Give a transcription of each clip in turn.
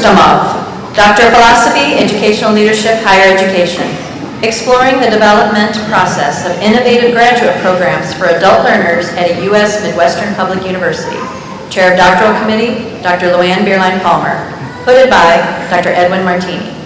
Rustamov, Doctor of Philosophy, Educational Leadership, Higher Education, exploring the development process of innovative graduate programs for adult learners at a U.S. Midwestern Public University. Chair of Doctoral Committee, Dr. Luann Bierlein Palmer. Hooded by Dr. Edwin Martini.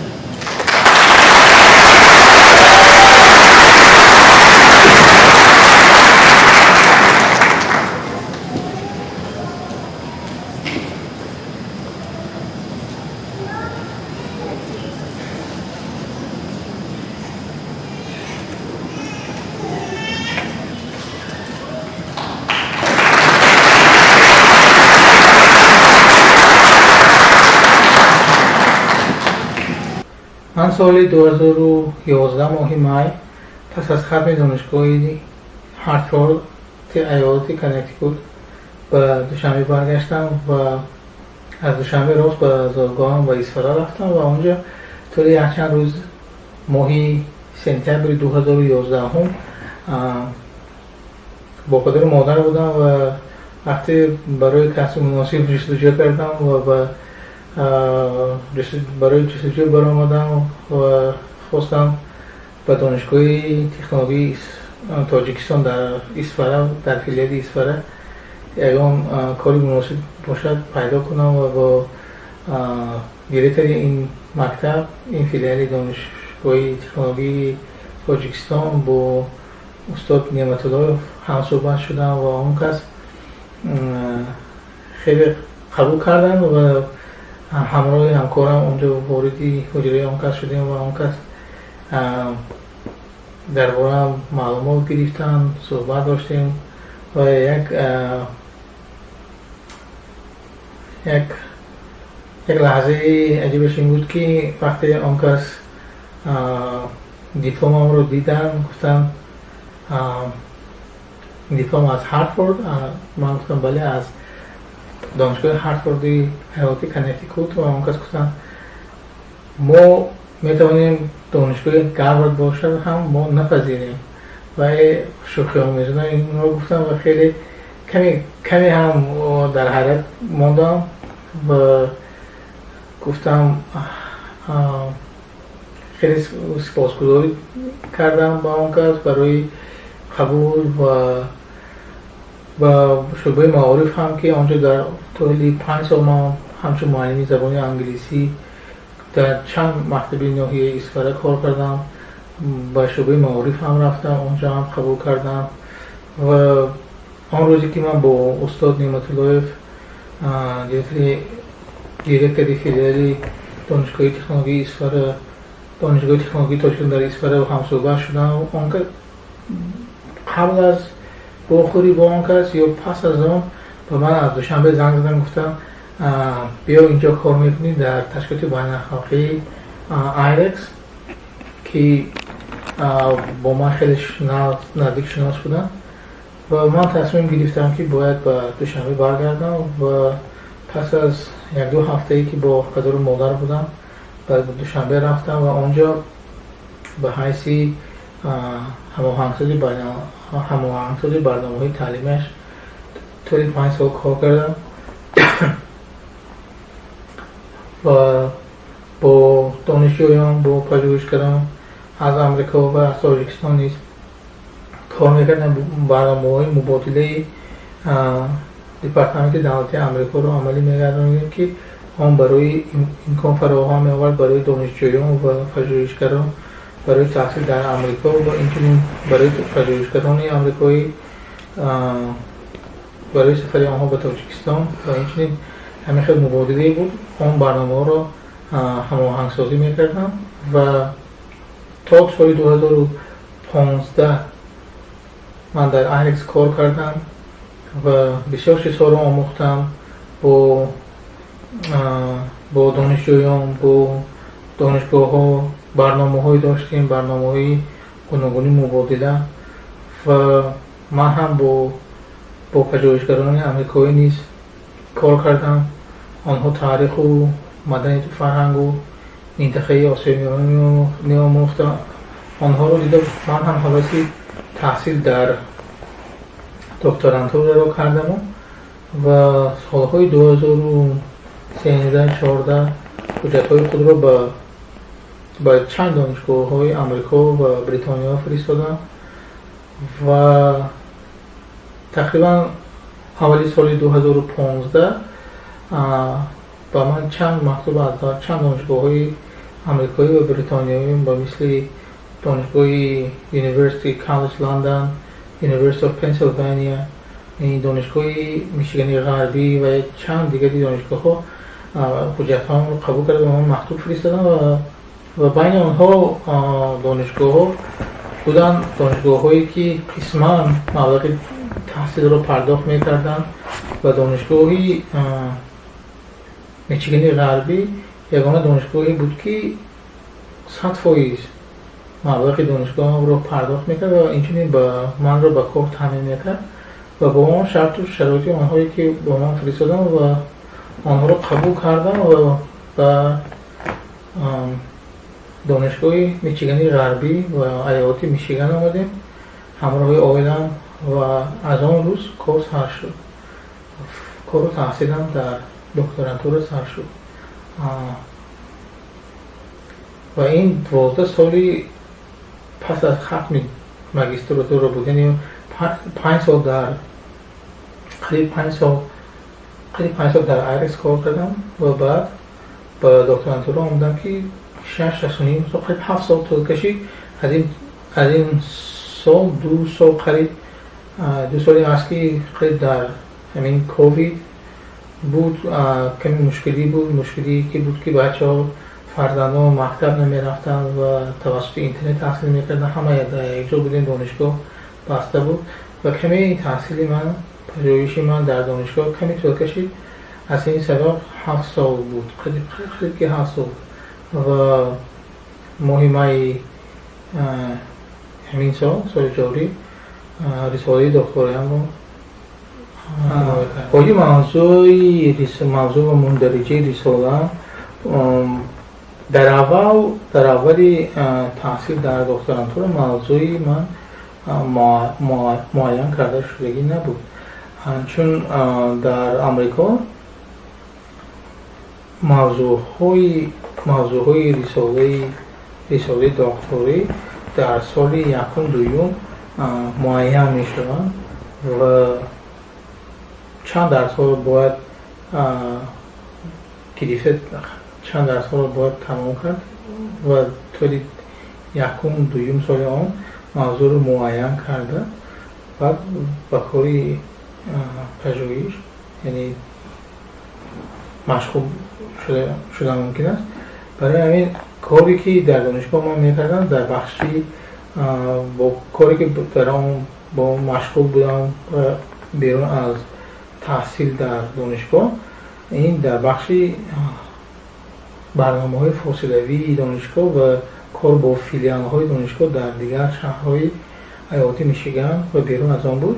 Ман соли 2011 моҳи май пас аз хатми донишгоҳи Ҳартфорди иёлати Коннектикут ба Душанбе баргаштам ва аз Душанбе рост ба зодгоҳам ба Исфара рафтам ва онҷо тӯли якчанд рӯз моҳи сентябри 2011 бо падару модар будам ва вақте барои касби муносиб ҷустуҷӯ кардам ва барои ҷустуҷӯ баромадам ва хостам ба донишгоҳи технологии Тоҷикистон дар Исфара, дар филиали Исфара ягон кори муносиб бошад пайдо кунам ва бо директори ин мактаб, ин филиали донишгоҳи технологии Тоҷикистон, бо устод Неъматуллоев ҳамсӯҳбат шудам ва он кас хеле қабул карданд ва ҳамроҳи ҳамкорам онҷо вориди ҳуҷраи он кас шудем ва он кас дар бораам маълумот гирифтанд, суҳбат доштем ва як лаҳзаи аҷибаш ин буд, ки вақте он кас дипломамро диданд, гуфтанд: «Диплом аз Ҳартфорд?» Ман гуфтам: «Бале, аз донишгоҳи Ҳартфорди иёлати Коннектикут». Ва он кас гуфтанд: «Мо метавонем донишгоҳи Гарвард бошад ҳам мо напазирем». Ва шӯхиомезона инро гуфтам ва хеле каме ҳам дар ҳайрат мондам ва гуфтам, хеле сипосгузорӣ кардам ба он кас барои қабул ва ба шӯъбаи маориф ҳам, ки онҷо дар тӯли 5 сол ман ҳамчун муаллими забони англисӣ дар чанд мактаби ноҳияи Исфара кор кардам. Ба шӯъбаи маориф ҳам рафтам, онҷо ҳам қабул кардам. Ва он рӯзе ки ман бо устод Неъматуллоев, директори филиали донишгоҳи технологии Исфара, донишгоҳи технологии Тоҷикистон дар Исфара ҳамсӯҳбат шудам, он қабл аз вохӯрӣ бо он кас ё пас аз он ба ман аз Душанбе занг задам, гуфтам: «Биё, инҷо кор мекунӣ дар ташкилоти байналхалқии IREX», ки бо ман хеле наздик шинос буданд. Ва ман тасмим гирифтам, ки бояд ба Душанбе баргардам ва пас аз якду ҳафтае, ки бо падару модар будам, ба Душанбе рафтам ва онҷо ба ҳайси ҳамоҳангсози барномаҳои таълимиаш тӯли 5 сол кор кардам ва бо донишҷӯён, бо пажӯҳишгарон аз Амрико ва аз Тоҷикистон низ кор мекардам. Барномаҳои мубодилаи департаменти давлатии Амрикоро амалӣ мегардонидем, ки он барои имкон фароҳам меовард барои донишҷӯён ва пажӯҳишгарон барои таҳсил дар Амрико ва инчунин барои пажӯҳишгарони амрикоӣ барои сафари онҳо ба Тоҷикистон ва инчунин ҳамин хел мубодилае буд. Он барномаҳоро ҳамоҳангсозӣ мекардам ва то соли 2015 ман дар IREX кор кардам ва бисёр чизҳоро омӯхтам, бо донишҷӯён, бо донишгоҳҳо барномаҳое доштем, барномаҳои гуногуни мубодила. Ва ман ҳам бо пажӯҳишгарони амрикоӣ низ кор кардам. Онҳо таъриху маданияту фарҳангу минтақаи Осиёи Миёна меомӯхтанд. Онҳоро дида, ман ҳам ҳаваси таҳсил дар докторантураро кардаму ва солҳои 2013, 14. ҳуҷҷатҳои худро ба чанд донишгоҳҳои Амрико ва Бритониё фиристодам ва тақрибан аввали соли 2015 ба ман чанд мактуб аз чанд донишгоҳҳои амрикоӣ ва бритониёӣ, ба мисли донишгоҳи University College London, University of Pennsylvania, донишгоҳи Мичигани Ғарбӣ ва чанд дигари донишгоҳҳо ҳуҷҷатҳоамро қабул карда, ба ман мактуб фиристоданд ва байни онҳо донишгоҳҳо буданд, донишгоҳҳое ки қисман маблағи таҳсилро пардохт мекарданд ва донишгоҳи Мичигани Ғарбӣ ягона донишгоҳе буд, ки 100% маблағи донишгоҳро пардохт мекард ва инчунин ба манро ба кор таъмин мекард ва бо он шарту шароити онҳое ки ба ман фиристоданд ва онҳоро қабул кардам ва ба донишгоҳи Мичигани Ғарбӣ ва иёлати Мичиган омадем ҳамроҳи оилам ва аз он рӯз кор сар шуд, кору таҳсилам дар докторантура сар шуд. Ва ин 12 соли пас аз хатми магистратура буд, яъне 5 сол дар қариб 5 сол, қариб 5 сол дар IREX кор кардам ва баъд ба докторантура омадам, ки 6, 6.5 сол, қариб 7 сол тӯл кашид. Аз ин сол 2 сол, қариб 2 соли аст, ки қариб дар ҳамин ковид буд, каме мушкилӣ буд. Мушкилие ки буд, ки бачаҳо, фарзандон мактаб намерафтанд ва тавассути интернет таҳсил мекарданд. Ҳама дар якҷо будем, донишгоҳ баста буд ва каме таҳсили ман, пажӯҳиши ман дар донишгоҳ каме тӯл кашид. Аз ин сабаб 7 сол буд, қариб ки 7 сол. Ва моҳи майи ҳамин сол, соли ҷорӣ, рисолаи докториамро оиди мавзӯъ ва мундариҷаи рисола дар аввали таҳсил дар докторантура мавзӯи ман муайян карда шудагӣ набуд, чун дар Амрико мавзӯъҳои рисолаи докторӣ дар соли якум, дуюм муайян мешаванд ва чанд дарсҳоро бояд гирифта, чанд дарсҳоро бояд тамом кард ва тӯли якум, дуюм соли он мавзӯъро муайян карда, баъд ба кори пажӯҳиш, яъне машғул шудан мумкин аст. Барои ҳамин коре ки дар донишгоҳ ман мекардам, дар бахши бо коре ки дар он бо он машғул будам берун аз таҳсил дар донишгоҳ, ин дар бахши барномаҳои фосилавии донишгоҳ ва кор бо филиалҳои донишгоҳ дар дигар шаҳрҳои иёлати Мичиган ва берун аз он буд.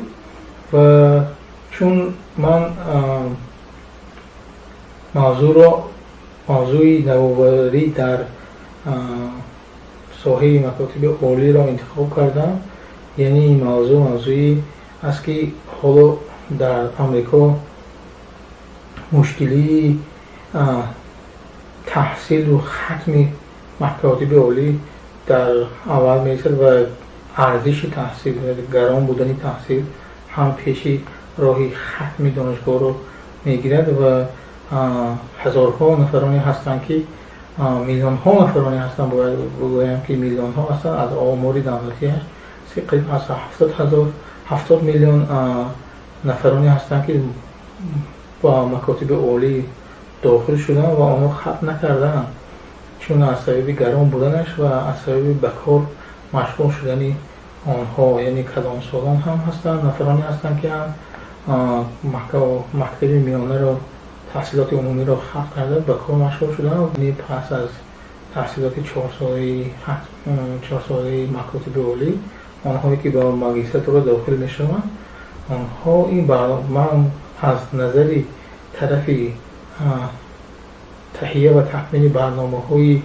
Ва чун ман мавзӯъро, мавзӯи навоварӣ дар соҳаи макотиби олиро интихоб кардам, яъне ин мавзӯъ мавзӯе аст, ки ҳоло дар Амрико мушкилии таҳсилу хатми макотиби олӣ дар аввал мерасад ва арзиши таҳсил, гарон будани таҳсил ҳам пеши роҳи хатми донишгоҳро мегирад ва ҳазорҳо нафароне ҳастанд, ки миллионҳо нафароне ҳастанд, бояд бигӯям, ки миллионҳо ҳастанд, аз омори давлатӣ қариб аз 70 ҳазор, 70 миллион нафароне ҳастанд, ки ба макотиби олӣ дохил шуданд ва онҳо хатм накардаанд, чун аз сабаби гарон буданаш ва аз сабаби ба кор машғул шудани онҳо, яъне калонсолон ҳам ҳастанд, нафароне ҳастанд, ки ҳам мактаби миёнаро, таҳсилоти умумиро хатм карда, ба кор машғул шуданд. Пас аз таҳсилоти 4-солаи макотиби олӣ онҳое ки ба магистратура дохил мешаванд, онҳо ин ман аз назари тарафи таҳия ва такмили барномаҳои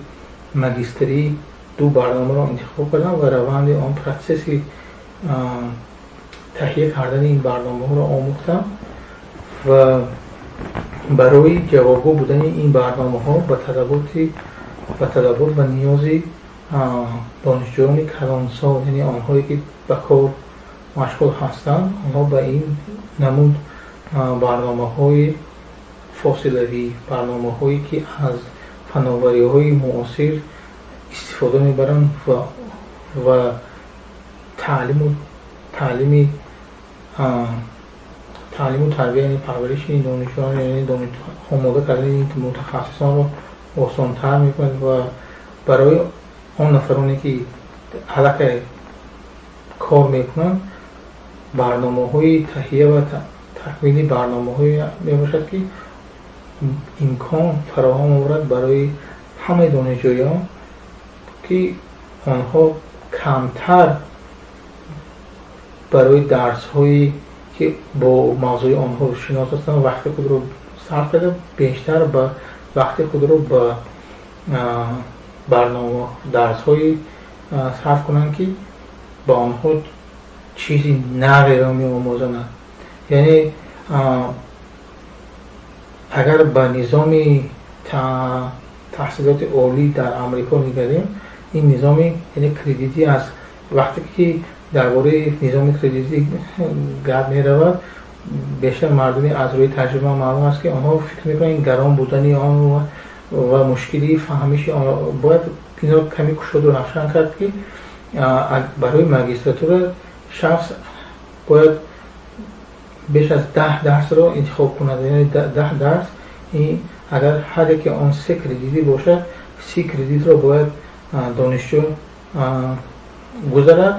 магистрӣ ду барномаро интихоб кардам ва раванди он, процесси таҳия кардани ин барномаҳоро омӯхтам ва Барои ҷавобгӯ будани ин барномаҳо ба талабот ва ниёзи донишҷӯёни калонсол, яъне онҳое ки ба кор машғул ҳастанд, онҳо ба ин намуд барномаҳои фосилавӣ, барномаҳое ки аз фановариҳои муосир истифода мебаранд ва таълиму тарбия, яъне парвариши донишҷӯён, яъне омода кардани мутахассисонро осонтар мекунад ва барои он нафароне ки аллакай кор мекунанд, барномаҳои таҳия ва такмили барномаҳое мебошад, ки имкон фароҳам оварад барои ҳамаи донишҷӯён, ки онҳо камтар барои дарсҳое ки бо мавзӯи онҳо шинос ҳастанд, вақти худро сарф карда, бештар ба вақти худро ба барнома дарсҳое сарф кунанд, ки ба онҳо чизи наверо меомӯзонад. Яъне агар ба низоми таҳсилоти олӣ дар Амрико нигарем, ин низоми, яъне, кредитӣ аст. Вақте ки дар бораи низоми кредитӣ гап меравад, бештар мардуми аз рӯи таҷриба маълум аст, ки онҳо фикр мекунанд ин гарон будани он ва мушкилии фаҳмиши он. Бояд инро каме кушоду равшан кард, ки барои магистратура шахс бояд беш аз 10 дарсро интихоб кунад, яъне 10 дарс. Агар ҳар яке он се кредитӣ бошад, 30 кредитро бояд донишҷӯ гузарад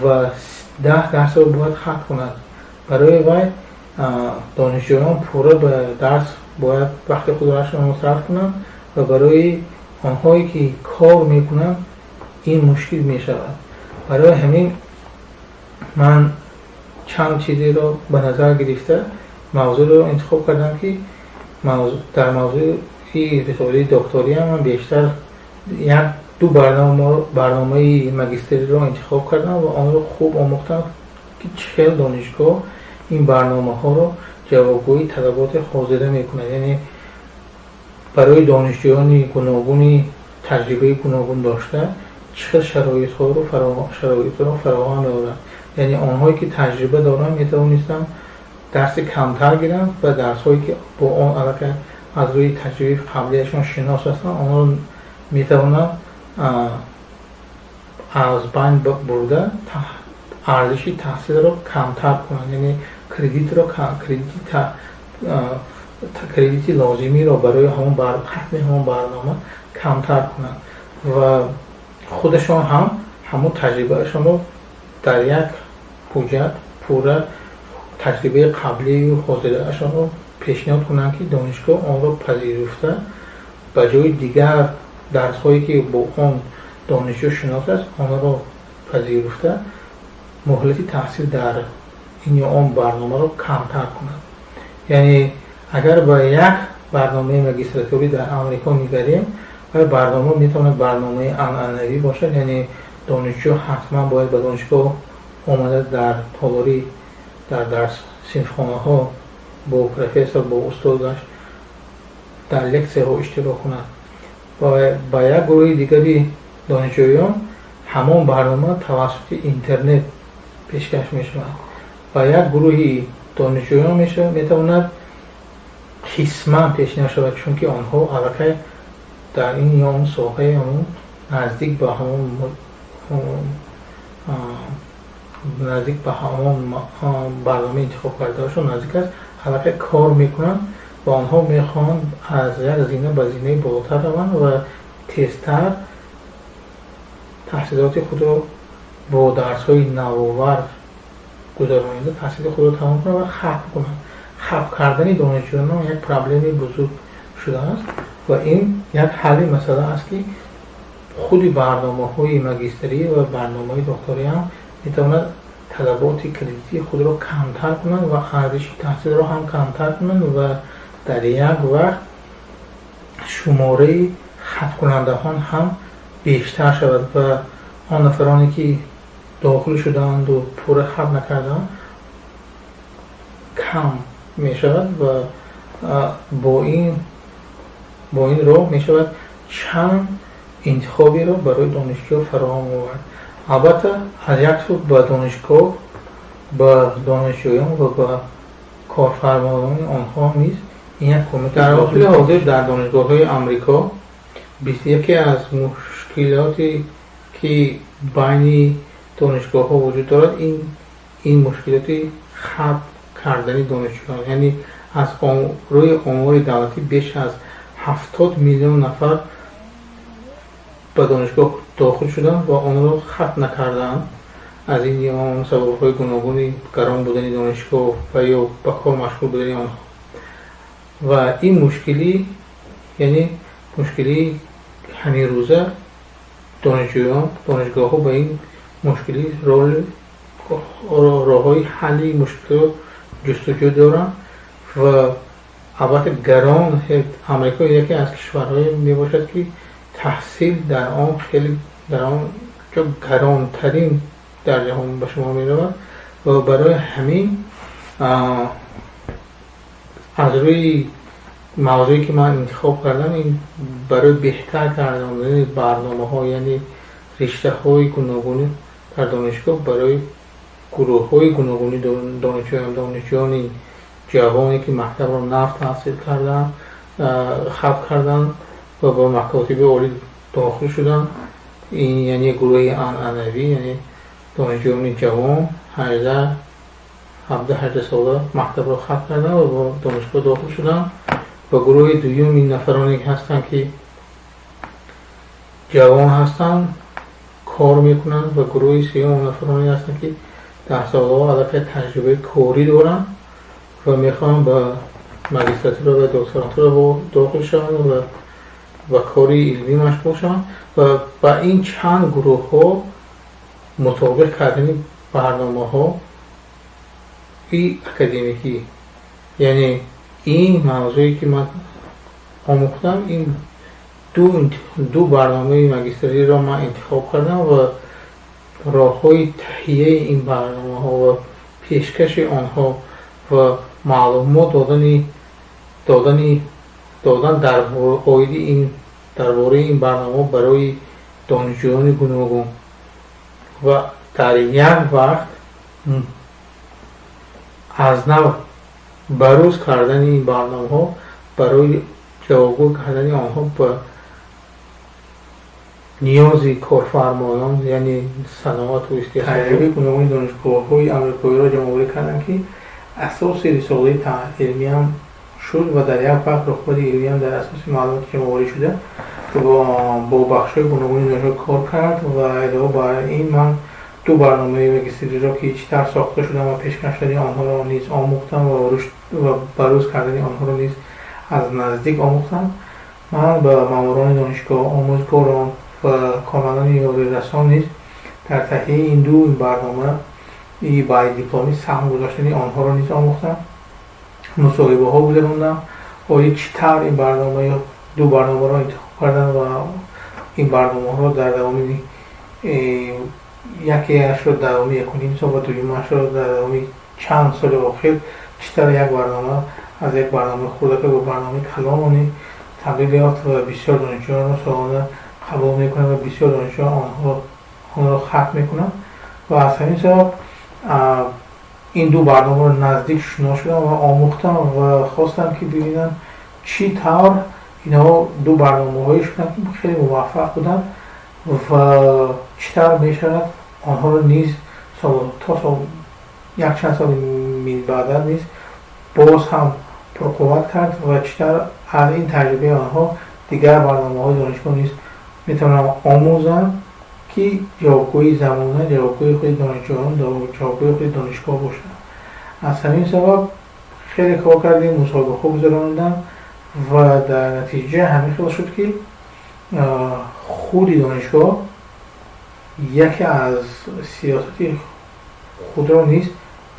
ва 10 дарсро бояд хатм кунад. Барои вай донишҷӯён пурра ба дарс бояд вақти худро сарф кунанд ва барои онҳое ки кор мекунанд, ин мушкил мешавад. Барои ҳамин ман чанд чизеро ба назар гирифта мавзӯъро интихоб кардам, ки дар мавзӯи рисолаи докториам ман бештар як ду барномаи магистриро интихоб кардам ва онро хуб омӯхтам, ки чӣ хел донишгоҳ ин барномаҳоро ҷавобгӯи талаботи ҳозира мекунад, яъне барои донишҷӯёни гуногуни таҷрибаи гуногун дошта чӣ хел шароитро фароҳам меорад. Яъне онҳое ки таҷриба доранд, метавонистанд дарси камтар гиранд ва дарсҳое ки бо он аллакай аз рӯи таҷрибаи қаблияшон шинос ҳастанд, онҳоро метавонанд аз байн бурда, арзиши таҳсилро камтар кунанд, яъне кредитро кредити лозимиро барои ҳамон хатми ҳамон барнома камтар кунанд ва худашон ҳам ҳамон таҷрибаашонро дар як ҳуҷҷат пурра таҷрибаи қаблию ҳозираашонро пешниҳод кунанд, ки донишгоҳ онро пазируфта, ба ҷои дигар дарсҳое ки бо он донишҷӯ шинос аст, онро пазируфта, муҳлати таҳсил дар ин ё он барномаро камтар кунад. Яъне агар ба як барномаи магистратурӣ дар Амрико нигарем, вай барнома метавонад барномаи анъанавӣ бошад, яъне донишҷӯ ҳатман бояд ба донишгоҳ омада, дар толори дар дарс синфхонаҳо бо профессор, бо устодаш дар лексияҳо иштирок кунад. Ба як гурӯҳи дигари донишҷӯён ҳамон барнома тавассути интернет пешкаш мешавад. Ба як гурӯҳи донишҷӯён метавонад қисман пешниҳод шавад, чунки онҳо аллакай дар ин ё он соҳаи ҳамон наздик ба ҳамон барномаи интихоб кардаашон наздик аст, аллакай кор мекунанд ва онҳо мехоҳанд аз як зина ба зинаи болотар раванд ва тезтар таҳсилоти худро бо дарсҳои навовар гузаронида, таҳсили худро тамом кунанд ва хатм кунанд. Хатм кардани донишҷӯён як проблемаи бузург шудааст ва ин як ҳалли масъала аст, ки худи барномаҳои магистрӣ ва барномаи докторӣ ҳам метавонад талаботи кредитии худро камтар кунанд ва арзиши таҳсилро ҳам камтар кунанд ва дар як вақт шумораи хатмкунандаҳон ҳам бештар шавад ва он нафароне ки дохил шудаанду пурра хатм накардаанд, кам мешавад ва Бо ин роҳ мешавад чанд интихоберо барои донишҷӯ фароҳам овард. Албатта, аз як сӯ ба донишгоҳ, ба донишҷӯён ва ба корфармоёни онҳо низ ин як кӯмак. Дар ҳоли ҳозир дар донишгоҳҳои Амрико яке аз мушкилоте, ки байни донишгоҳҳо вуҷуд дорад, ин мушкилоти хатм кардани донишҷӯён, яъне аз рӯи омори давлатӣ беш аз 70 миллион нафар ба донишгоҳ дохил шуданд ва онро хатм накардаанд. Аз ин он сабабҳои гуногуни гарон будани донишгоҳ ва ё ба кор машғул будани онҳо. Ва ин мушкилӣ, яъне мушкилии ҳаминрӯза донишҷӯён, донишгоҳҳо ба ин мушкилӣ роҳҳои ҳалли мушкилро ҷустуҷӯ доранд. Ва албатта, гарон, Амрико яке аз кишварҳое мебошад, ки таҳсил дар он хеле, дар он ҷо гаронтарин дар ҷаҳон ба шумор меравад. Ва барои ҳамин аз рӯи мавзӯе, ки ман интихоб кардам, ин барои беҳтар кардани барномаҳо, яъне риштаҳои гуногунӣ дар донишгоҳ барои гурӯҳҳои гуногуни донишҷӯён, донишҷӯёни ҷавоне, ки мактабро нав таҳсил карданд, хатм карданд ва ба макотиби олӣ дохил шуданд, ин яъне гурӯҳи анъанавӣ, яъне донишҷӯёни ҷавон, 18, 17, 18 сола мактабро хатм карданд ва ба донишгоҳ дохил шуданд, ва гурӯҳи дуюм ин нафароне ҳастанд, ки ҷавон ҳастанд, кор мекунанд, ва гурӯҳи сеюм он нафароне ҳастанд, ки 10 солаҳо аллакай таҷрибаи корӣ доранд ва мехоҳанд ба магистратура ва докторантура дохил шаванд ва ба кори илмӣ машғул шаванд. Ва ба ин чанд гурӯҳҳо мутобиқ кардани барномаҳо и академикӣ, яъне ин мавзӯе, ки ман омӯхтам, ин ду барномаи магистриро ман интихоб кардам ва роҳҳои таҳияи ин барномаҳо ва пешкаши онҳо ва маълумот додан дар оиди ин, дар бораи ин барномаҳо барои донишҷӯёни гуногун ва дар як вақт аз нав барӯз кардани ин барномаҳо барои ҷавобгӯ кардани онҳо ба ниёзи корфармоён, яъне саноату истеҳсол. Гуногуни донишгоҳҳои амрикоиро ҷамъоварӣ кардам, ки асоси рисолаи илмиам шуд, ва дар як вақт роҳбари илмиам дар асоси маълумоти ҷамъоварӣ шуда бо бахшҳои гуногуни донишгоҳ кор кард. Ва илова бар ин, ман ду барномаи магистриро, ки чӣ тавр сохта шудам ва пешкаш шудани онҳоро низ омӯхтам ва барӯз кардани онҳоро низ аз наздик омӯхтам. Ман ба маъмурони донишгоҳ, омӯзгорон ва кормандони ёрирасон низ дар таҳияи ин ду барнома баъдидипломӣ саҳм гузоштани онҳоро низ омӯхтам. Мусоҳибаҳо гузарондам оё чӣ тавр ин барномаи ду барномаро интихоб кардан ва ин барномаҳоро дар давоми якеашро дар давоми 1.5 сол ва дуюмашро дар давоми чанд соли охир чӣ тавр як барнома аз як барномаи хурдака ба барномаи калони табдил ёфт ва бисёр донишҷӯёнро солона қабул мекунад ва бисёр донишҷӯён онро хатм мекунанд. Ва аз ҳамин сабаб ин ду барномаро наздик шинос шудам ва омӯхтам ва хостам, ки бибинам, чӣ тавр инҳо ду барномаҳое шуданд, ки хеле муваффақ буданд, ва чӣ тавр мешавад онҳоро низ то сол якчанд соли минбаъда низ боз ҳам пурқувват кард ва чӣ тавр аз ин таҷрибаи онҳо дигар барномаҳои донишгоҳ низ метавонанд омӯзанд, ки ҷавобгӯи замона, ҷавобгӯи худи донишҷӯён, ҷавобгӯи худи донишгоҳ бошад. Аз ҳамин сабаб хеле кор кардем, мусоҳибаҳо гузарондам ва дар натиҷа ҳамин хел шуд, ки худи донишгоҳ яке аз сиёсати худро низ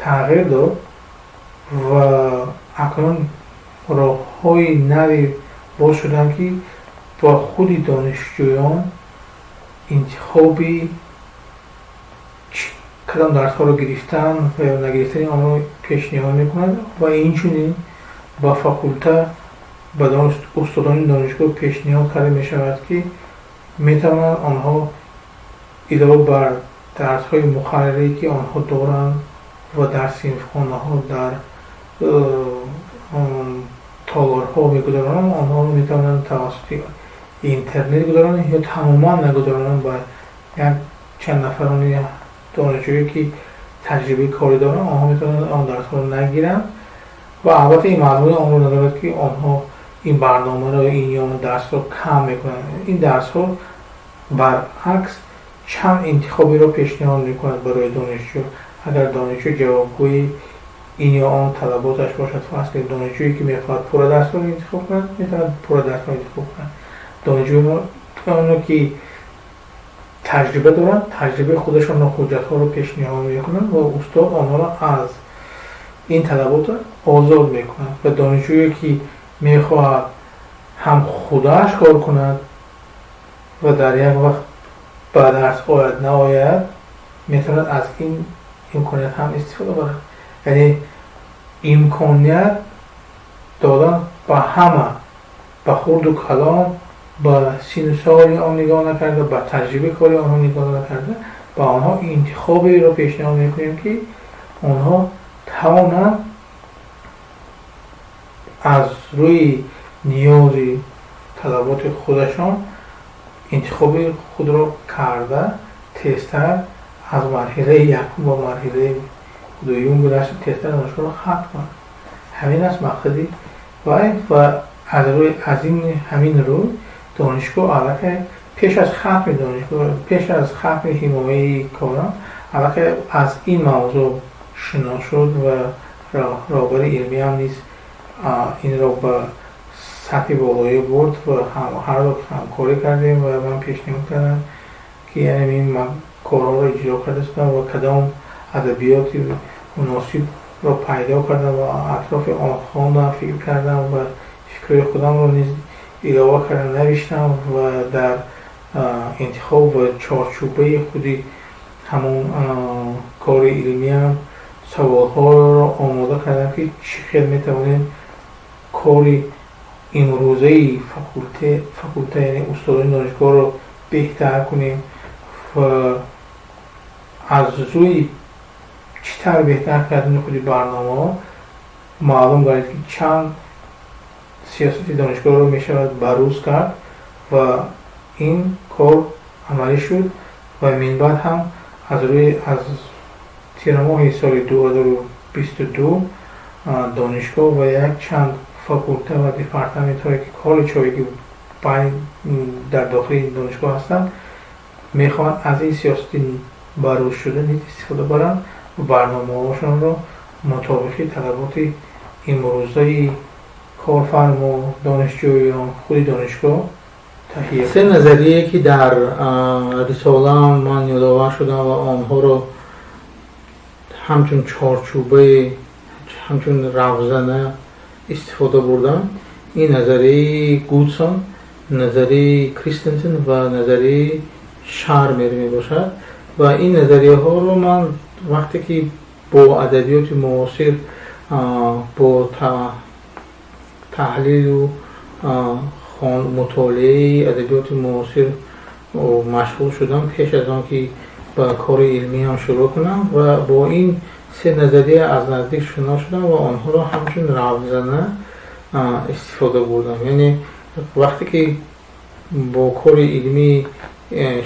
тағйир дод ва акнун роҳҳои нави боз шуданд, ки ба худи донишҷӯён интихоби кадом дарсҳоро гирифтан ва ё нагирифтани онро пешниҳод мекунад ва инчунин Ба факулта, ба устодони донишгоҳ пешниҳод карда мешавад, ки метавонанд онҳо илова бар дарсҳои муқаррарӣ, ки онҳо доранд ва дар синфхонаҳо, дар толорҳо мегузаронанд, онҳоро метавонанд тавассути интернет гузаронанд ё тамоман нагузаронанд. Ба як чанд нафарони донишҷӯе, ки таҷрибаи корӣ доранд, онҳо метавонанд он дарсҳоро нагиранд. Ва албатта, ин мазмуни онро надорад, ки онҳо ин барномаро, ин ё он дарсро кам мекунанд. Ин дарсҳо баръакс чанд интихобиро пешниҳод мекунад барои донишҷӯ. Агар донишҷӯ ҷавобгӯи ин ё он талаботаш бошад, фарз кунед, донишҷӯе, ки мехоҳад пурра дарсро интихоб кунад, метавонад пурра дарсро интихоб кунад. Донишҷӯёне, ки таҷриба доранд, таҷрибаи худашонро, ҳуҷҷатҳоро пешниҳод мекунанд ва устод онҳоро аз ин талаботро озод мекунад. Ва донишҷӯе, ки мехоҳад ҳам худаш кор кунад ва дар як вақт ба дарс ояд, наояд, метавонад аз ин имконият ҳам истифода барад. Яъне имконият додан ба ҳама, ба хурду калон, ба сину соли он нигоҳ накарда, ба таҷрибаи кори онҳо нигоҳ накарда, ба онҳо интихоберо пешниҳод мекунем, ки онҳо тавонанд аз рӯи ниёзи талаботи худашон интихоби худро карда, тезтар аз марҳилаи якум ба марҳилаи дуюм гузашта, тезтар донишгоҳро хатм кунанд. Ҳамин аст мақсади вай. Ва аз рӯи аз ин ҳамин рӯй донишгоҳ аллакай пеш аз хатми донишгоҳ, пеш аз хатми ҳимояи корам, аллакай аз ин мавзӯъ шинос шуд ва роҳбари илмиам низ инро ба сатҳи болоӣ бурд ва ҳарду ҳамкорӣ кардем. Ва ман пешниҳод кардам, ки яъне ин корҳоро иҷро карда шудам ва кадом адабиёти муносибро пайдо кардам ва атрофи он хондам, фикр кардам ва фикрҳои худамро низ илова кардам, навиштам. Ва дар интихоб ва чорчӯбаи худи ҳамон кори илмиам саволҳоро омода кардам, ки чӣ хел метавонем кори имрӯзаи факулта, яъне устодони донишгоҳро беҳтар кунем ва аз рӯи чӣ тавр беҳтар кардани худи барномаҳо маълум гардид, ки чанд сиёсати донишгоҳро мешавад барӯз кард. Ва ин кор амалӣ шуд ва минбаъд ҳам аз рӯи аз тирамоҳи соли 2022 донишгоҳ ва якчанд факулта ва департаментҳое, ки коллеҷҳое, ки дар дохили донишгоҳ ҳастанд, мехоҳанд аз ин сиёсати барӯз шуда низ истифода баранд ва барномаҳошонро мутобиқи талаботи имрӯзаи корфармо, донишҷӯён, худи донишгоҳ таҳия. Се назарие, ки дар рисолаам ман ёдовар шудам ва онҳоро ҳамчун чорчӯбаи, ҳамчун равзана истифода бурдам, ин назарияи Гудсон, назарияи Кристенсен ва назарияи Шармер мебошад. Ва ин назарияҳоро ман вақте ки бо адабиёти муосир, бо таҳлилу мутолиаи адабиёти муосир машғул шудам, пеш аз он ки ба кори илмиам шурӯъ кунам, ва бо ин се назария аз наздик шинос шудам ва онҳоро ҳамчун равзана истифода бурдам. Яъне вақте ки бо кори илмӣ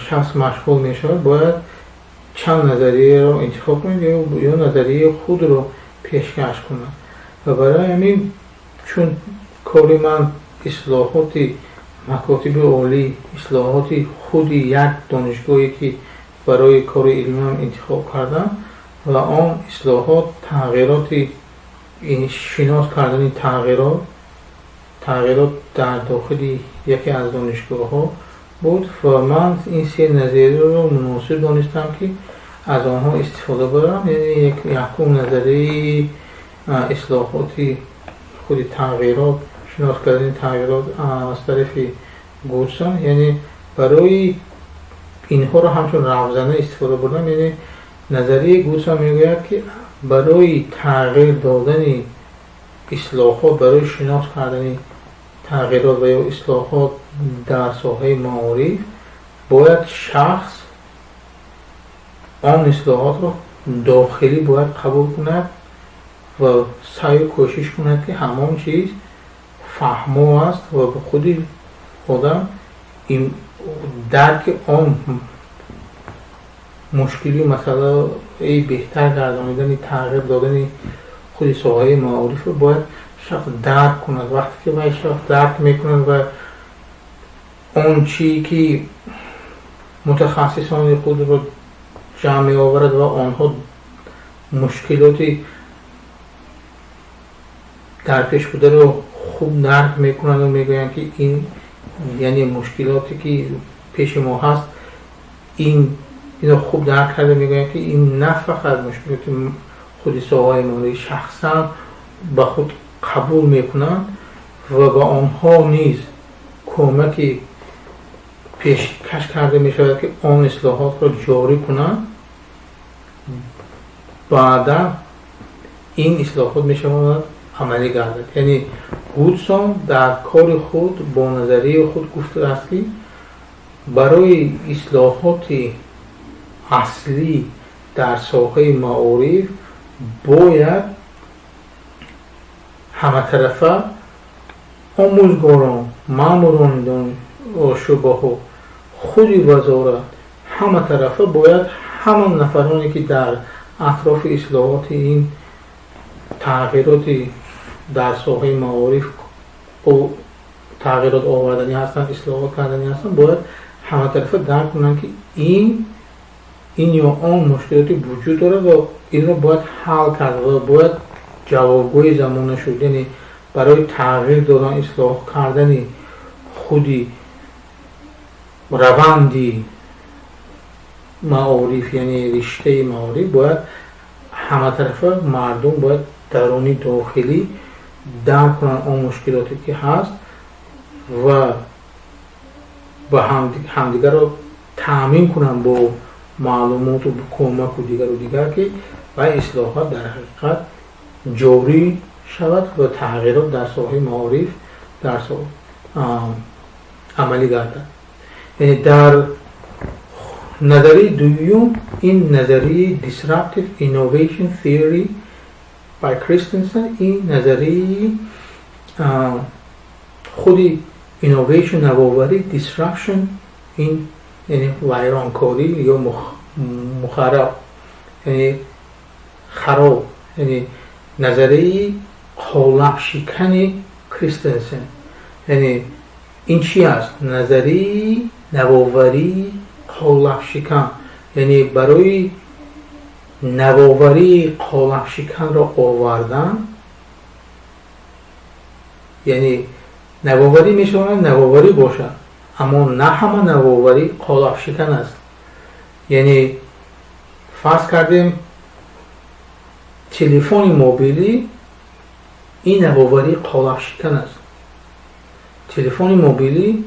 шахс машғул мешавад, бояд чанд назарияро интихоб кунад ё назарияи худро пешкаш кунад. Ва барои ҳамин, чун кори ман ислоҳоти макотиби олӣ, ислоҳоти худи як донишгоҳе, ки барои кори илмиам интихоб кардам, ва он ислоҳот, тағйироти, шинос кардани тағйирот дар дохили яке аз донишгоҳҳо буд, ва ман ин се назарияро муносиб донистам, ки аз онҳо истифода барам. Яъне якум назарияи ислоҳоти худи тағйирот, шинос кардани тағйирот аз тарафи Гудсон, яъне барои инҳоро ҳамчун равзана истифода бурдам. Яъне назарияи Гудсон мегӯяд, ки барои тағйир додани ислоҳот, барои шинос кардани тағйирот ва ё ислоҳот дар соҳаи маориф бояд шахс он ислоҳотро дохилӣ бояд қабул кунад ва саъю кӯшиш кунад, ки ҳамон чиз фаҳмо аст ва ба худи одам дарки он мушкилию масъалаи беҳтар гардонидани, тағйир додани худи соҳаи маорифро бояд шахс дарк кунад. Вақте ки вай шахс дарк мекунад ва он чӣ ки мутахассисони худро ҷамъ меоварад ва онҳо мушкилоти дар пеш бударо хуб дарк мекунанду мегӯянд, ки ин, яъне мушкилоте ки пеши мо ҳаст, ино хуб дарк карда мегӯянд, ки ин на фақат мушкилоти худи соҳаи маориф, шахсан ба худ қабул мекунанд ва ба онҳо низ кӯмаки пешкаш карда мешавад, ки он ислоҳотро ҷорӣ кунанд. Баъдан ин ислоҳот мешавад амалӣ гардад. Яъне Гудсон дар кори худ бо назарияи худ гуфтааст, ки барои ислоҳоти аслӣ дар соҳаи маориф бояд ҳаматарафа омӯзгорон, маъмурони шӯъбаҳо, худи вазорат, ҳаматарафа бояд ҳама нафароне, ки дар атрофи ислоҳоти ин тағйироти дар соҳаи маориф тағйирот оварданӣ ҳастанд, ислоҳот карданӣ ҳастанд, бояд ҳаматарафа дарк кунанд, ки ин ё он мушкилоте вуҷуд дорад ва инро бояд ҳал кард ва бояд ҷавобгӯи замона шуд. Яъне барои тағйир додан, ислоҳ кардани худи раванди маориф, яъне риштаи маориф, бояд ҳаматарафа мардум бояд даруни дохилӣ дарк кунанд он мушкилоте ки ҳаст ва ба ҳамдигарро таъмин кунанд бо маълумоту кӯмаку дигару дигар, ки вай ислоҳот дар ҳақиқат ҷорӣ шавад ва тағйирот дар соҳаи маориф дар амалӣ гардад. Яъне дар назарияи дуюм, ин назарияи Disruptive Innovation Theory by Christensen, ин назарияи худи innovation, навоварӣ, disruption ин яъне вайронкорӣ ё мухарраб, яъне хароб, яъне назарияи қолабшикани Кристенсен. Яъне ин чи аст? Назарияи навоварии қолабшикан. Яъне барои навоварии қолабшиканро овардан, яъне навоварӣ мешавад навоварӣ бошад, аммо на ҳама навоварӣ қолабшикан аст. Яъне фарз кардем, телефони мобилӣ ин навоварии қолабшикан аст. Телефони мобилӣ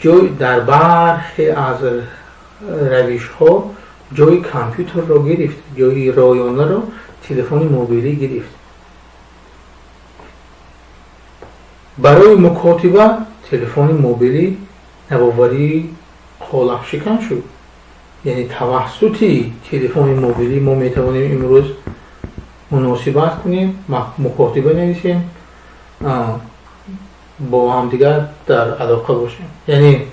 ҷой дар бархе аз равишҳо ҷои компютерро гирифт, ҷои ройонаро телефони мобилӣ гирифт. Барои мукотиба телефони мобилӣ навоварии қолабшикан шуд. Яъне тавассути телефони мобилӣ мо метавонем имрӯз муносибат кунем, мукотиба нависем, бо ҳамдигар дар алоқа бошем. Яъне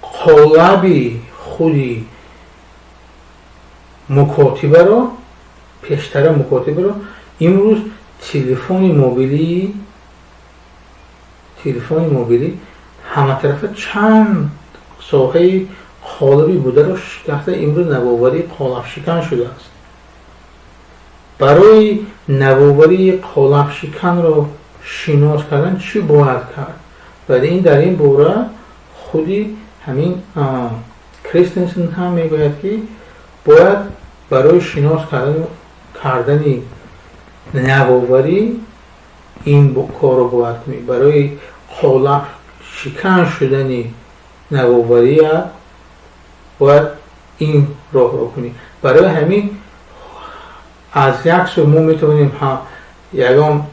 қолаби худи мукотибаро, пештара мукотибаро имрӯз телефони мобилӣ ҳаматарафа чанд соҳаи қолаби бударо шикаста, имрӯз навоварии қолабшикан шудааст. Барои навоварии қолабшиканро шинос кардан чӣ бояд кард? Ва ин дар ин бора худи ҳамин Кристенсен ҳам мегӯяд, ки бояд барои шинос кардани навоварӣ ин корро бояд кунӣ. Барои қолаб шикан шудани навовария бояд ин роҳро кунӣ. Барои ҳамин аз як сӯ мо метавонем ягон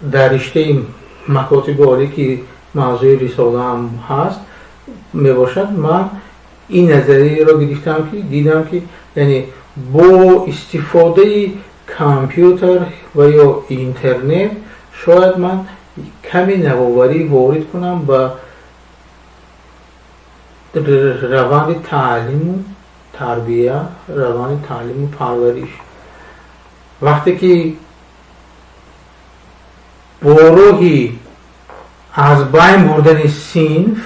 дар риштаи макотиби олӣ, ки мавзӯи рисолаам ҳаст мебошад, ман ин назарияро гирифтам, ки дидам, ки яъне бо истифодаи компютер ва ё интернет шояд ман каме навоварӣ ворид кунам ба раванди таълиму тарбия, раванди таълиму парвариш. Вақте ки бо роҳи аз байн бурдани синф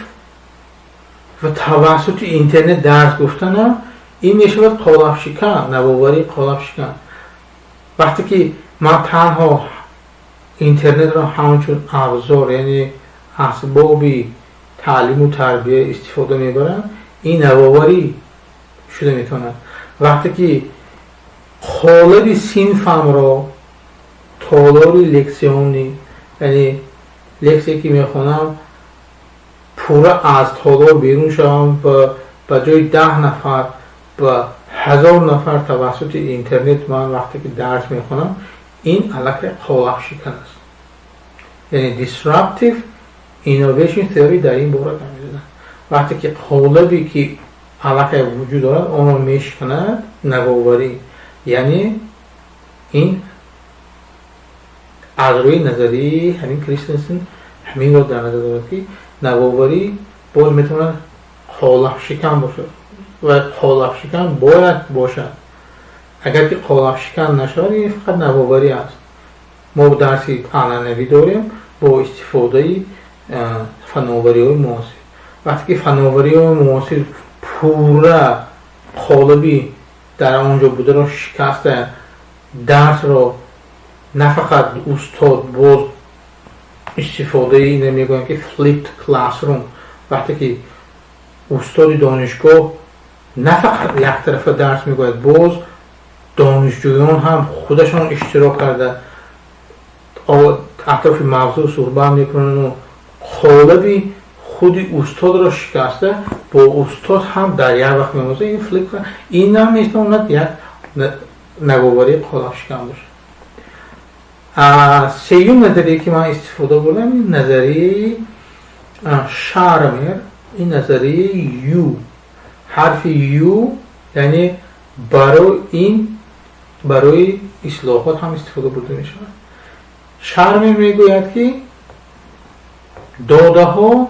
ва тавассути интернет дарс гуфтанам, ин мешавад қолабшикан, навоварии қолабшикан. Вақте ки ман танҳо интернетро ҳамчун абзор, яъне асбоби таълиму тарбия истифода мебарам, ин навоварӣ шуда метавонад. Вақте ки қолаби синфамро, толори лексионӣ, яъне лексия ки мехонам, пурра аз толор берун шавам ва ба ҷои 10 нафар ба 1000 нафар тавассути интернет ман вақте ки дарс мехонам, ин аллакай қолабшикан аст. Яъне disruptive innovation theory дар ин бора гап мезанад. Вақте ки қолабе ки аллакай вуҷуд дорад, онро мешиканад, навоварӣ. Яъне ин аз рӯи назарияи ҳамин Кристенсен ҳаминро дар назар дорад, ки навоварӣ боз метавонад қолабшикан бошад ва қолабшикан бояд бошад. Агар ки қолабшикан нашавад, ин фақат навоварӣ аст. Мо дарси анъанавӣ дорем бо истифодаи фановариҳои муосир. Вақте ки фановариҳои муосир пурра қолаби дар он ҷо бударо шикаста, дарсро на фақат устод, боз истифодаи ина мегӯям ки flipped classroom, вақте ки устоди донишгоҳ на фақат яктарафа дарс мегӯяд, боз донишҷӯён ҳам худашон иштирок карда, атрофи мавзӯъ суҳбат мекунанд, қолаби худи устодро шикаста, бо устод ҳам дар як вақт меомӯзад, ин flip, ин ҳам метавонад як навоварии қолабшикан бошад. Сеюм назарие ки ман истифода бурдам, ин назарияи Шармер, ин назарияи U, ҳарфи U, яъне барои ин барои ислоҳот ҳам истифода бурда мешавад. Шармер мегӯяд, ки додаҳо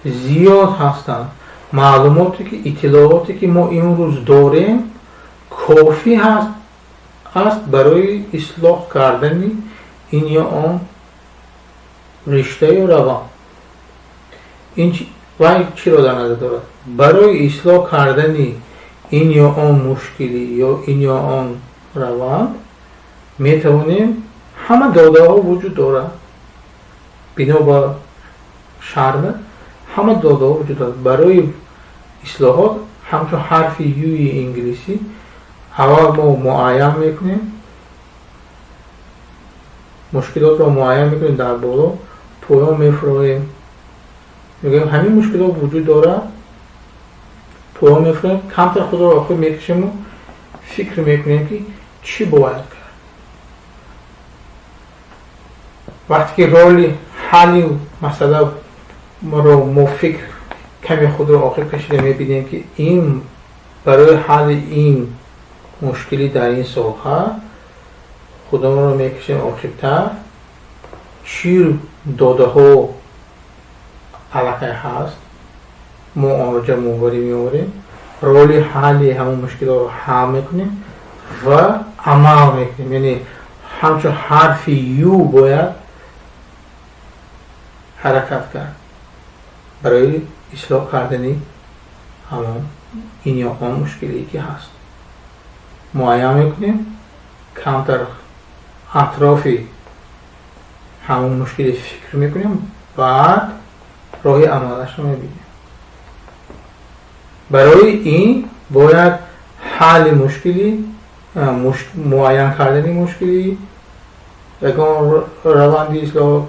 зиёд ҳастанд, маълумоте ки, иттилооте ки мо имрӯз дорем, кофӣ аст барои ислоҳ кардани ин ё он ришта ё раванд. Ин вай чиро дар назар дорад? Барои ислоҳ кардани ин ё он мушкилӣ ё ин ё он раванд метавонем, ҳама додаҳо вуҷуд дорад. Бино ба Шармер, ҳама додаҳо вуҷуд дорад барои ислоҳот. Ҳамчун ҳарфи U и инглисӣ, аввал мо муайян мекунем, мушкилотро муайян мекунем, дар боло поён мефуроем, мегӯем, ҳамин мушкилот вуҷуд дорад, поён мефуроем, камтар худро охир мекашему фикр мекунем, ки чӣ бояд кард. Вақте ки роли ҳалли масъаларо мо фикр каме худро охир кашида мебинем, ки ин барои ҳалли ин мушкилӣ дар ин соҳа худамонро мекашем охиртар, чӣ додаҳо аллакай ҳаст, мо онро ҷамъоварӣ меорем, роли ҳалли ҳамон мушкилотро ҳал мекунем ва амал мекунем. Яъне ҳамчун ҳарфи U бояд ҳаракат кард барои ислоҳ кардани ҳамон ин ё он мушкилие ки ҳаст. Муайян мекунем, камтар атрофи ҳамон мушкиле фикр мекунем, баъд роҳи амалашро мебинем. Барои ин бояд ҳалли мушкилӣ, муайян кардани мушкилӣ, ягон раванди ислоҳ,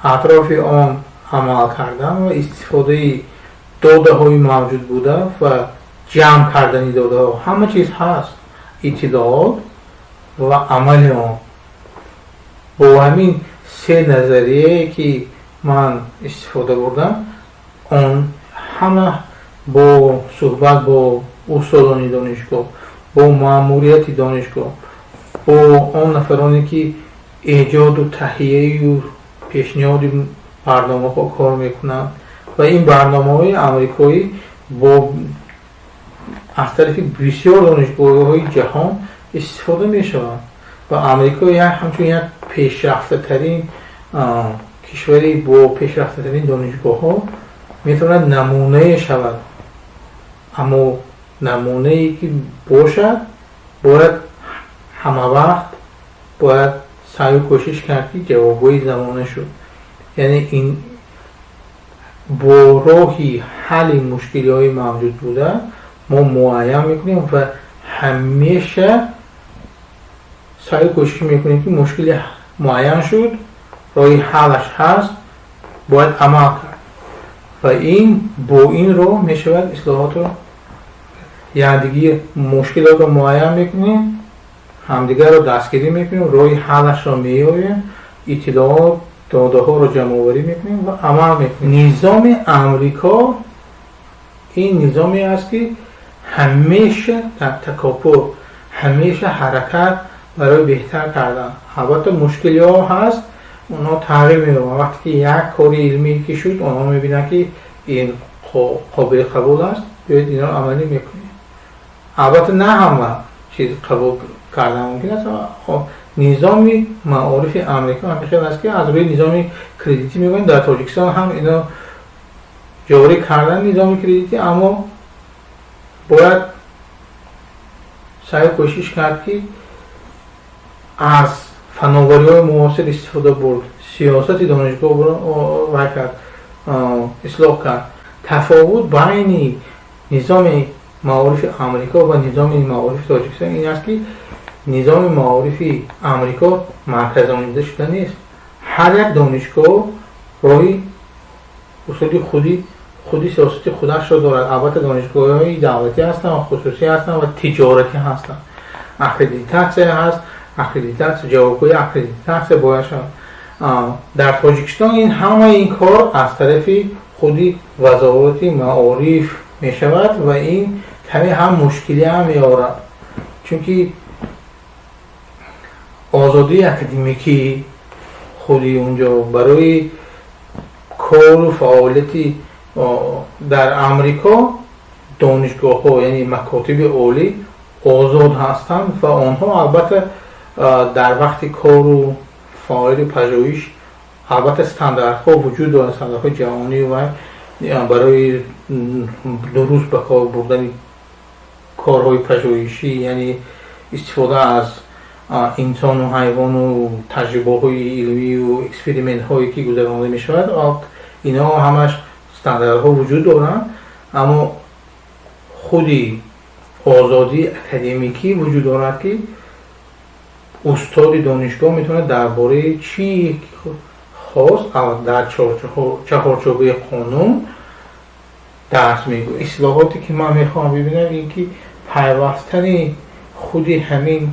атрофи он амал кардан ва истифодаи додаҳои мавҷуд буда ва ҷамъ кардани додаҳо. Ҳама чиз ҳаст, иттилоот ва амали он. Бо ҳамин се назарияе ки ман истифода бурдам, он ҳама бо суҳбат бо устодони донишгоҳ, бо маъмурияти донишгоҳ, бо он нафароне ки эҷоду таҳияю пешниҳоди барномаҳо кор мекунанд ва ин барномаҳои амрикоӣ бо аз тарафи бисёр донишгоҳҳои ҷаҳон истифода мешаванд ва Амрико як ҳамчун як пешрафтатарин кишвари бо пешрафтатарин донишгоҳҳо метавонад намунае шавад. Аммо намунае ки бошад, бояд ҳамавақт бояд саъю кӯшиш кард, ки ҷавобгӯи замона шуд. Яъне ин бо роҳи ҳалли мушкилиҳои мавҷуд буда мо муайян мекунем ва ҳамеша саъю кӯшиш мекунем, ки мушкили муайян шуд, роҳи ҳаллаш ҳаст, бояд амал кард ва ин бо ин роҳ мешавад ислоҳотро якдигар мушкилотро муайян мекунем, ҳамдигарро дастгирӣ мекунем, роҳи ҳаллашро меёбем, иттилоот, додаҳоро ҷамъоварӣ мекунем ва амал мекунем. Низоми Амрико ин низоме аст, ки ҳамеша дар такопӯ, ҳамеша ҳаракат барои беҳтар кардан. Албатта, мушкилиҳо ҳаст, онҳо тағйир меёбанд. Вақте ки як кори илмӣ ки шуд, онҳо мебинанд, ки ин қобили қабул аст, биёед инро амалӣ мекунем. Албатта, на ҳама чиз қабул кардан мумкин аст. Низоми маорифи Амрико ҳамин хел аст, ки аз рӯи низоми кредитӣ мегӯянд. Дар Тоҷикистон ҳам ино ҷорӣ кардан низоми кредитӣ, аммо бояд саъю кӯшиш кард, ки аз фановариҳои муосир истифода бурд, сиёсати донишгоҳ вай кард, ислоҳ кард. Тафовут байни низоми маорифи Амрико ва низоми маорифи Тоҷикистон ин аст, ки низоми маорифи Амрико марказонида шуда нест. Ҳар як донишгоҳ роҳи усули худи сиёсати худашро дорад. Албатта, донишгоҳҳои давлатӣ ҳастанд ва хусусӣ ҳастанд ва тиҷоратӣ ҳастанд. Аккредитатсия ҳаст, аккредитатсия, ҷавобгӯи аккредитатсия бояд шавад. Дар Тоҷикистон ин ҳамаи ин кор аз тарафи худи Вазорати маориф мешавад ва ин каме ҳам мушкилӣ ҳам меорад, чунки озодии академикӣ худи унҷо барои кору фаъолияти. Дар Амрико донишгоҳҳо, яъне макотиби олӣ, озод ҳастанд ва онҳо албатта дар вақти кору фаъолияти пажӯҳиш албатта стандартҳо вуҷуд доранд, стандартҳои ҷаҳонӣ ва барои дуруст ба кор бурдани корҳои пажӯҳишӣ, яъне истифода аз инсону ҳайвону таҷрибаҳои илмию экспериментҳое ки гузаронида мешавад, инҳо ҳамаш стандартҳо вуҷуд доранд. Аммо худи озодии академикӣ вуҷуд дорад, ки устоди донишгоҳ метавонад дар бораи чӣ хост дар чаҳорчӯбаи қонун дарс мегӯяд. Ислоҳоте ки ман мехоҳам бибинам, ин ки пайвастани худи ҳамин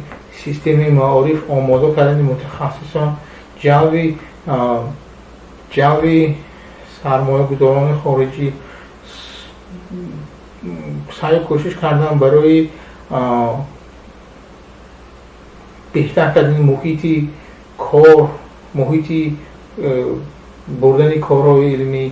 системаи маориф, омода кардани мутахассисон, ҷалби сармоягузорони хориҷӣ, саъю кӯшиш кардан барои беҳтар кардани муҳити кор, муҳити бурдани корҳои илмӣ.